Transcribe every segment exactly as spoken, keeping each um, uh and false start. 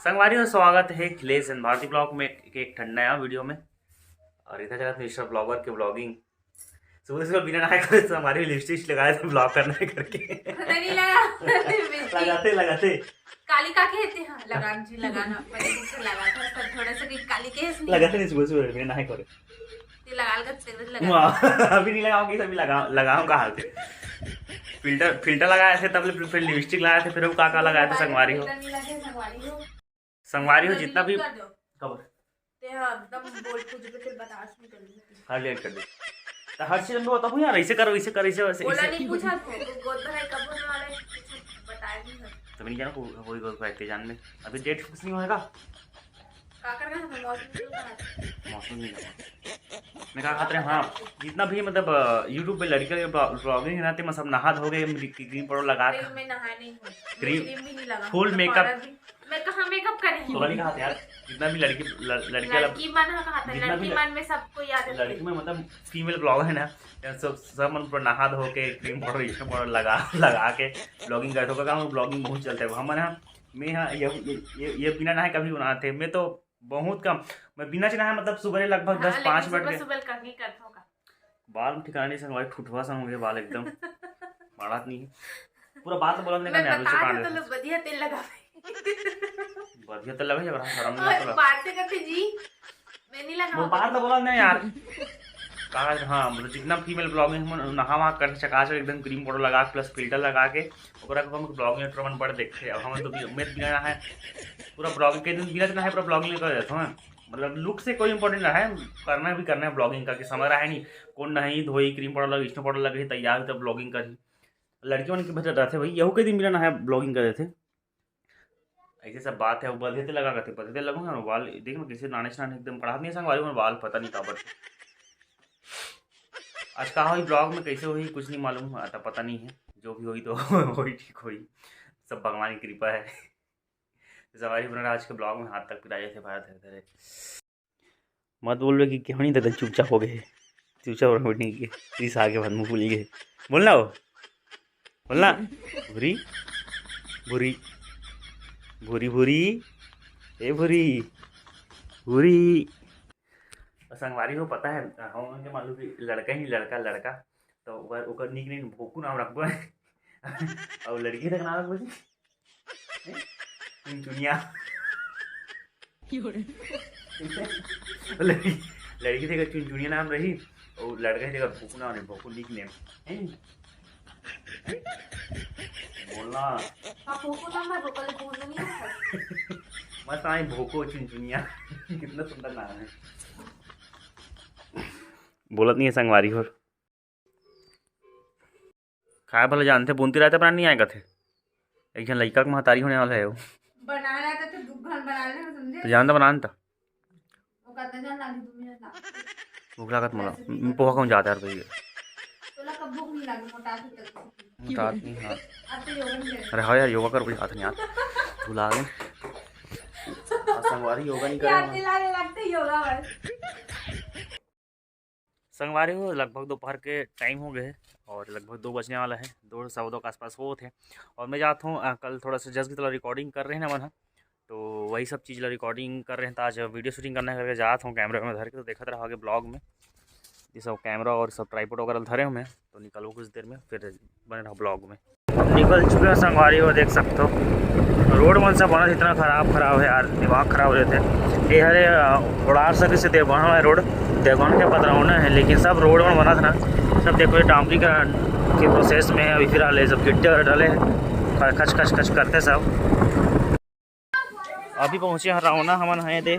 संगवारी हो, स्वागत है अखिलेश एंड भारती ब्लॉग में एक, एक ठन नया वीडियो में। और इधर चलत मिस्टर ब्लॉगर के ब्लॉगिंग। सुबह सुबह बिना नहाए करे तो हमारी लिपस्टिक लगाए थे ब्लॉग करने करके। पता नहीं लगा। लगाते लगाते। काली का कहते हैं, लगान जी, लगाना, पहले कुछ लगा था, सब थोड़ा सा भी काली के इसलिए। लगाते नहीं सुबह सुबह बिना नहाए करे। ये लगा लगा, तेरे लगा। वाह, अभी नहीं लगाओगे, अभी लगा, लगाओ का हाल थे। फिल्टर, फिल्टर लगाए थे, तब ले फिर लिपस्टिक लगाए थे, फिर वो का का लगाए थे, संगवारी हो। फिल्टर नहीं लगे, संगवारी हो। संगवारी हो, जल्दी जितना भी कर दो। कब? ते हाँ, एकदम बोल, कुछ भी फिर बर्दाश्त नहीं कर सकती। हर लेट कर दे। तो हर चीज में बताऊँ यार, ऐसे करो, ऐसे करो, ऐसे, वैसे, बोला ऐसे। नहीं पूछा तो, तो गोद भराई कब होने वाला है, कुछ बताया नहीं है। तो मैं नहीं जाना को-, कोई गोद भराई के जान में। अभी डेट फिक्स नहीं होएगा। का कर रहा है? मौसम क्यों कहा? मौसम नहीं लगा। मैं कहा खातिर, हाँ, जितना भी मतलब, अ, YouTube पे लड़कियों के ब्लॉ-, ब्लॉगिंग रहते, मैं सब नहा धो के क्रीम पाउडर लगा के। मैं नहाए नहीं हूँ। क्रीम, क्रीम भी नहीं लगा। फुल मेकअप। मैं कहाँ मेकअप करे हूँ? तो नहीं कहा था यार, जितना भी लड़की, ल-, लड़की वाला, लड़की मन हा कहा था, जितना भी लड़की लड़-, मन में सबको याद है। लड़की में मतलब फीमेल ब्लॉगर है ना, यार सब, सब मन पूरा नहा धो के क्रीम पाउडर, इसमें पाउडर लगा, लगा के ब्लॉगिंग करते हो। काम ब्लॉगिंग बहुत चलता है। हम ना, मैं हाँ, ये, ये, ये, ये बिना नहाए कभी बनाते। मैं तो बहुत कम, मैं बिना नहाए मतलब सुबह लगभग हाँ, दस, लेकिन पाँच बज सुबह, गए। सुबह कहीं करता होगा। बाल ठिकाने से हमारे ठुठवा सा हो गया, बाल एकदम माड़त नहीं है। पूरा बात बोला नहीं मैं करने, अभी से बता कांड दे तो देते। लोग बढ़िया तेल लगा। बढ़िया तेल लगा, जब शर्म नहीं और आता। बात से करते जी, मैं नहीं वो लगाऊँ। बात तो बोला नहीं यार। कहा, हाँ, मतलब जितना फीमेल ब्लॉगिंग हम नहा वहा कर चकाचक एकदम क्रीम पाउडर लगा के प्लस फिल्टर लगा के ओकरा को हम ब्लॉगिंग इंट्रो मन बड़ देखते। अब हम तो बि-, मैं बिना नहाए पूरा ब्लॉगिंग के दिन बिना नहाए पूरा ब्लॉगिंग कर देता हूँ। मतलब लुक से कोई इंपॉर्टेंट ना है, करना भी करना है ब्लॉगिंग का, कि समय रहे नहीं, कौन नहीं धोई, क्रीम पाउडर लगे, स्नो पाउडर लगे, तैयार हो तब ब्लॉगिंग करी। लड़की मन के भजन रहते भाई, यहू के दिन बिना नहाए ब्लॉगिंग कर देते। ऐसे सब बात है, वो बधे ते लगा करते, बधे ते लगो ना, बाल देख ना कैसे नाने से नाने एकदम पढ़ात नहीं संगवारी में बाल, पता नहीं काबर। आज का होई ब्लॉग में, कैसे होई कुछ नहीं मालूम, आता पता नहीं है, जो भी होई तो होई, ठीक होई, सब भगवान की कृपा है। संगवारी बने रहा आज के ब्लॉग में, हाथ तक पिराए थे भाई धरे धरे। मत बोलबे कि केहू नहीं, तो चुपचाप हो गए, चुपचाप रहो, ठीक है, रिस आगे बाद मुंह फूल गए। बोलना हो, बोलना। भूरी, भूरी, भूरी, भूरी, ए भूरी, भूरी। और संगवारी हो, पता है, हम उनके मालूम कि लड़का ही लड़का, लड़का, तो ओकर, ओकर निक नेम भोकू नाम रखबो। और लड़की तक नाम रखबो जी। हैं? चुनचुनिया। लड़की, लड़की देखा चुनचुनिया नाम रही, और लड़का देखा भोकू नाम रही, भोकू निक नेम। हैं? बोलना। हाँ, भोकू नाम है, भोकू, भोकू नहीं है। मस्त नाम है, भोकू चुनचुनिया। कितना सुंदर नाम है। बोलत नहीं है संगवारी हो। खाए भला जानथे, बुनती रहते बना नहीं आए कथे। एक झन लइका के महतारी होने वाला है वो। बना रहा था तो दू घन बना लेना, समझे? तो जानता बना नहीं था। वो कहते जान लागी, दो मिनट लागी। भूख लागत मोला। वैसे भी मैं पोहा खाऊं जाता यार भैया। तोला कब भूख नहीं लागी, मोटा तक। मोटा नहीं, हाँ। अब तो योगा नहीं करे। अरे हाँ यार, योगा कर कोई हाथ नहीं यार। भुला गए। और संगवारी योगा नहीं करे यार, हैं। दिलाने लगते योगा बस। संगवारी हो, लगभग दोपहर के टाइम हो गए है और लगभग दो बजने वाला है, दो, सवा दो के आसपास होत है। और मैं जात हूँ, अ, कल थोड़ा सा जस की तला रिकॉर्डिंग कर रहे हैं ना मन ह, तो वही सब चीज़ ला रिकॉर्डिंग कर रहे हैं, तो आज वीडियो शूटिंग करना है करके जात हूँ कैमरा में धर के, तो देखत रहा आगे ब्लॉग में। ये सब कैमरा और सब ट्राईपोड वगैरह धरे हूँ मैं, तो निकलबो कुछ देर में, फिर बने रहो ब्लॉग में। निकल चुके हैं संगवारी हो, देख सकते हो रोड मन सब बनत इतना खराब खराब है यार, दिमाग खराब हो जाते हैं। ये हरे, अ, उड़ार सके से देवगढ़ है रोड, देवगढ़ के पतरौना है, लेकिन सब रोड मन बनत ना, सब देखो ये डामरीकरण के प्रोसेस में है अभी फिलहाल, ये सब गिट्टी वगैरह डाले हैं, खच खच खच करते सब। अभी पहुँचे हैं रौना, हमन हैं दे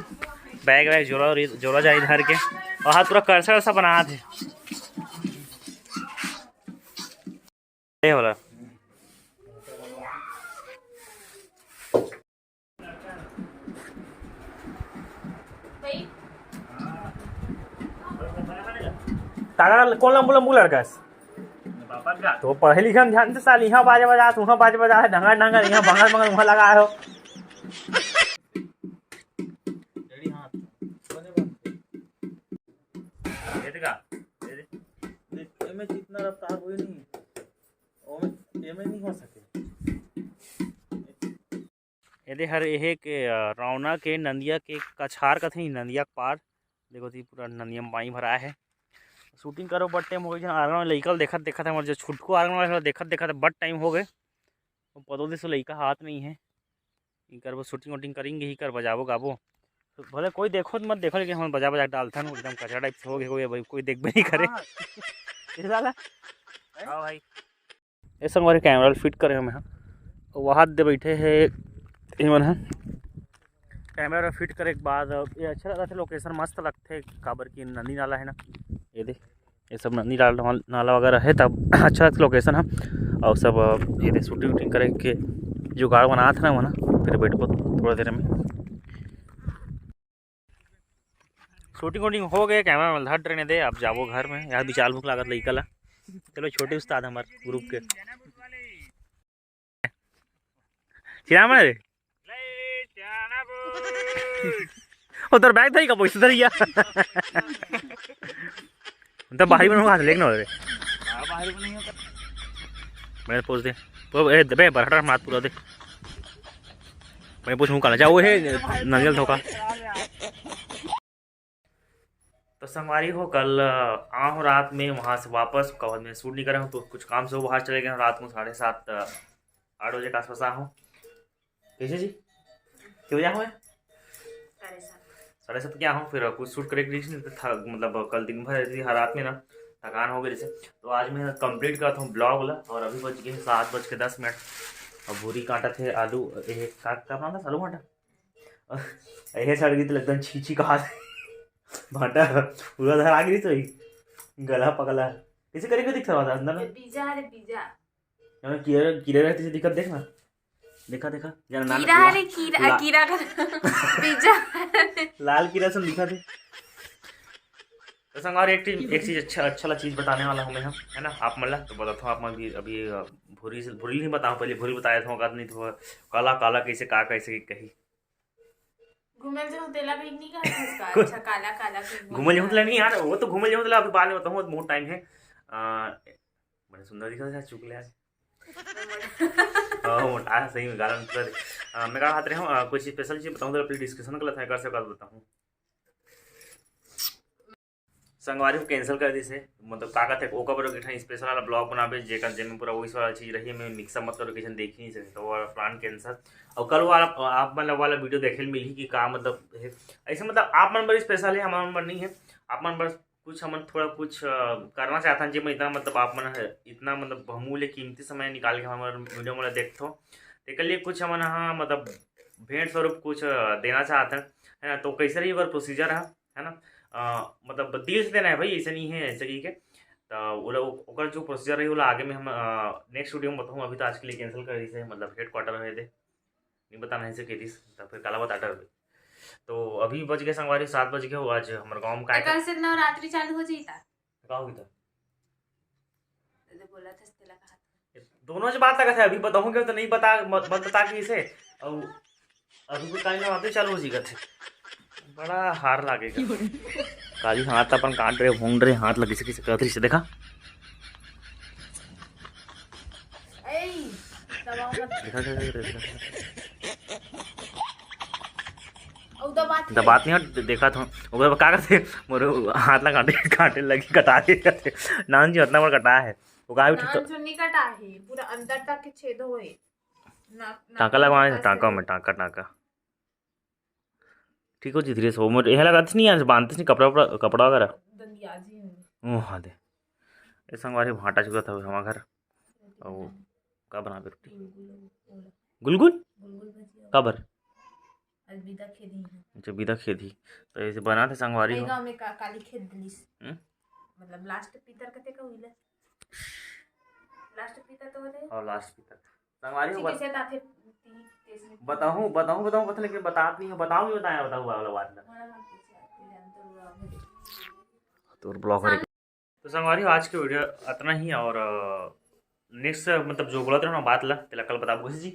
बैग वैग जोरा, जोरा जाए धर के, और हाथ पूरा करसा करसा बना थे। ये वाला। तारा कौन लंबू लंबू लड़का है? तो पढ़े लिखे में ध्यान से साल, यहाँ बाजे बजा, वहाँ बाजे बजा है, ढंगर ढंगर, यहाँ भंगर भंगर, वहाँ लगा हो। ये देखा? ये देख। देख, एमे जितना रफ्तार होई नहीं, ओमे, एमे नहीं हो सके। एदे हर एहे के, अ, रौना के नंदिया के कछार कथे, नंदिया के पार। देखो जी, पूरा नंदिया में पानी भरा है। शूटिंग करो, बड़ टाइम हो गया। आंगन में लइका ल देखत देखत है, हमारे जो छुटको आंगन वाला है, देखत देखत बड़ टाइम हो गए। वो पतो दे सो लइका हाथ नहीं है। इकर वो शूटिंग वूटिंग करेंगे ही कर बजाबो गाबो। तो भले कोई देखो तो मत देखो, लेकिन हम बजा बजा के डालथन, एकदम कचरा टाइप से हो गए, कोई, भाई कोई देखबे नहीं करे। हाँ। ये साला। हाँ भाई। ये संगवारी कैमरा ल फिट करे हमें, हाँ। वहाँ दे बैठे है ये मन है। कैमरा ल फिट करे के बाद अब ये अच्छा लगता है, लोकेशन मस्त लगते, काबर की नदी नाला है ना, ये दे, ये सब नदी नाला, नाला वगैरह है, तब अच्छा लगता लोकेशन है। और सब ये दे शूटिंग वूटिंग करे के जुगाड़ बनात है ना, वहाँ फिर बैठबो थोड़ा देर में। शूटिंग वूटिंग हो गए, कैमरा में धर रहने दे, अब जाबो घर में। यार विशाल भूख लागत लइका ला। चलो छोटे उस्ताद हमारे ग्रुप के। चिल्ला मत रे। उधर बैग था ही का पैसा धर गया। तो बाहरी बनवा हाथ लेके ना हो रे। मैं पूछ दे। वो, ए, बे, बरहटा मात पूरा दे। मैं पूछूं काला, जा, वो है, नंगल धोखा। तो संगवारी हो, कल, अ, आ हूँ रात में वहाँ से वापस, कल मैं शूट नहीं करे हूँ, तो कुछ काम से वो बाहर चले गए हूँ। रात को साढ़े सात, अ, आठ बजे के आसपास आ हूँ। कैसे जी? क्यों जा हूँ मैं? साढ़े सात। साढ़े सात क्या हूँ, फिर कुछ शूट करे के नहीं था, मतलब कल दिन भर ऐसे ही हर रात में ना थकान हो गई जैसे। तो आज मैं कंप्लीट करता हूँ ब्लॉग वाला। और अभी बज गए सात बज के दस मिनट। अब भूरी काटा थे आलू, ए, का, का बनाता आलू भाटा। ये सड़ गई तो लगता है छी छी कहा। भाटा पूरा धर आ गई तो ही गला पगला। कैसे करेंगे दिख सकता अंदर ये में? बीजा है रे, बीजा। हाँ, कीड़ा, कीड़ा रहते से दिक्कत देखना। देखा, देखा, जाना नाम कीड़ा है ला-, रे, कीड़ा, ला-, कीड़ा का बीजा। लाल कीड़ा से दिखा थे। तो संगवारी, एक चीज, एक चीज अच्छा, अच्छा वाला चीज बताने वाला हूँ मैं, हम, है ना, आप मन ला तो बताता हूँ, आप मन भी अभी, अ, भूरी से, भूरी नहीं बताऊँ, पहले भूरी बताया था, अगर नहीं तो काला, काला कैसे, का कैसे कही। घूमे जो तेला भी नहीं कहा इसका। अच्छा, काला, काला घूमे जो तेला नहीं यार, वो तो घूमे जो तेला अभी बाद में बताऊँ, बहुत टाइम है। अ, बड़े सुंदर दिखा था चुकले आज। हाँ, मोटा है सही में, गाला निकला दे। अ, मैं का बात रहे हूँ, अ, कुछ स्पेशल चीज बताऊँ तो अपनी डिस्कशन गलत है, कर से गलत बताऊँ। संगवारी हो कैंसिल कर दिस हे, मतलब का कहथे, ओकर बर एक ठन स्पेशल वाला ब्लॉग बनाबे, जेकर, जेमे पूरा वही वाला चीज रही, मैं मिक्सअप मत करो, किसी देख ही नहीं सकते, तो वो वाला प्लान कैंसिल। और कल वाला, आप मन वाला वीडियो देखे ल मिलही कि का मतलब हे, ऐसे मतलब आप मन बर स्पेशल है, हमारे मन बर नहीं है, आप मन बर कुछ हमन थोड़ा कुछ, अ, करना चाहथन, जेमा इतना मतलब आप मन ह-, इतना मतलब बहुमूल्य कीमती समय निकाल के हमर वीडियो मन ला देखथो, तेकर लिए कुछ हमन ह मतलब भेंट स्वरूप कुछ, अ, देना चाहथन, है ना। तो कैसे रही ओकर प्रोसीजर ह, है ना, अ, मतलब दिल से देना है भाई, ऐसे नहीं है ऐसे कही के। तो वो लोग ओकर जो प्रोसीजर रही, वो ला आगे में हम, अ, नेक्स्ट वीडियो में बताऊँ। अभी तो आज के लिए कैंसिल कर दिस हे, मतलब हेडक्वार्टर है दे, नहीं बताना है इसे कह दिस, तब फिर काला बता डर। तो अभी बज गए संगवारी, सात बज गए हो, आज हमारे गाँव में का कल से नवरात्रि चालू हो जाई ता। का होगी तो? तो बोला था तेला कहा था। दोनों से बात लगत है, अभी बताऊंगे तो नहीं बता, मत, मत बता के इसे। और अभी कोई काली नवरात्रि चालू हो जाएगा थे। बड़ा हार लागेगा। काली हाथ अपन काट रहे, भूंग रहे, हाथ लगे से किसे कहत रही से देखा। ए, दबाओ मत। देखा, देखा, देखा, देखा। अउ दबात हे। दबात नहीं हट, देखा था। ओकर का करथे, मोर हाथ ला काटे, काटे लगी, कटा के करथे। नान जी, उतना बड़ कटा है। वो का भी नान ठीक। जो नहीं कटा है, पूरा अंदर तक के छेद होए। ना, ना, टाँका लगवाना है, टाँका से। में, टाँका, टाँका। ठीक हो जी, धीरे से हो। मोर यहाँ लगाते नहीं यार, बांधते नहीं कपड़ा, कपड़ा, कपड़ा वगैरह। दंदिया जी होंगे। ओ, हाँ दे। ये संगवारी भाटा चुका था हमारे घर। और का बना के रोटी? गुलगुल, ओला। गुलगुल? गुलगुल भजिया। काबर? आज बिदा खेदी है। अच्छा, बिदा खेदी। तो ऐसे बना थे संगवारी हो। गाँव में का-, काली खेद दिलिस। हम्म? मतलब लास्ट पितर कते का हुईला? लास्ट पितर तो होले? और लास्ट पितर। संगवारी हो, बत-, कैसे ताथे ती-, तेज में बताऊं, बताऊं, बताऊं, पता लेकिन बतात नहीं है, बताऊं, नहीं बताया, बताऊं, वाला बात ना। हमारा मन कैसे आते हैं, हम तो हुआ, हम तो तोर ब्लॉग हो रही। तो संगवारी हो, आज के वीडियो अतना ही और, अ, नेक्स्ट मतलब जो बोलत रहे ना बात ला, तेला कल बताबो कैसे जी?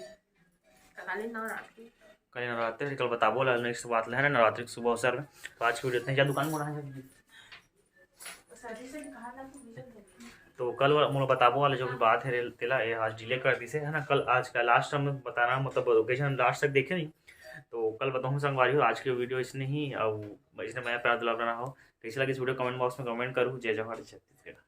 काली नवरात्रि। काली नवरात्रि, कल बताबो ला नेक्स्ट बात ला, है ना, नवरात्रि के शुभ अवसर में। तो आज के वीडियो इतना ही, जा दुकान में होना है। सर जी से कहा था कि वीडियो देख। तो कल वा-, मोला बताबो वाले जो भी बात हे रे, तेला ये आज डिले कर दिसे, है ना। कल, आज का लास्ट हम बताना, मतलब, ओकेजन लास्ट तक देखे नहीं, तो कल बताहूँ संगवारी हो। आज के वीडियो इसने ही, अब इसने मैं प्यार दुलार बना हो। कैसे लगे इस वीडियो, कमेंट बॉक्स में कमेंट करूँ। जय जोहार, जय छत्तीसगढ़।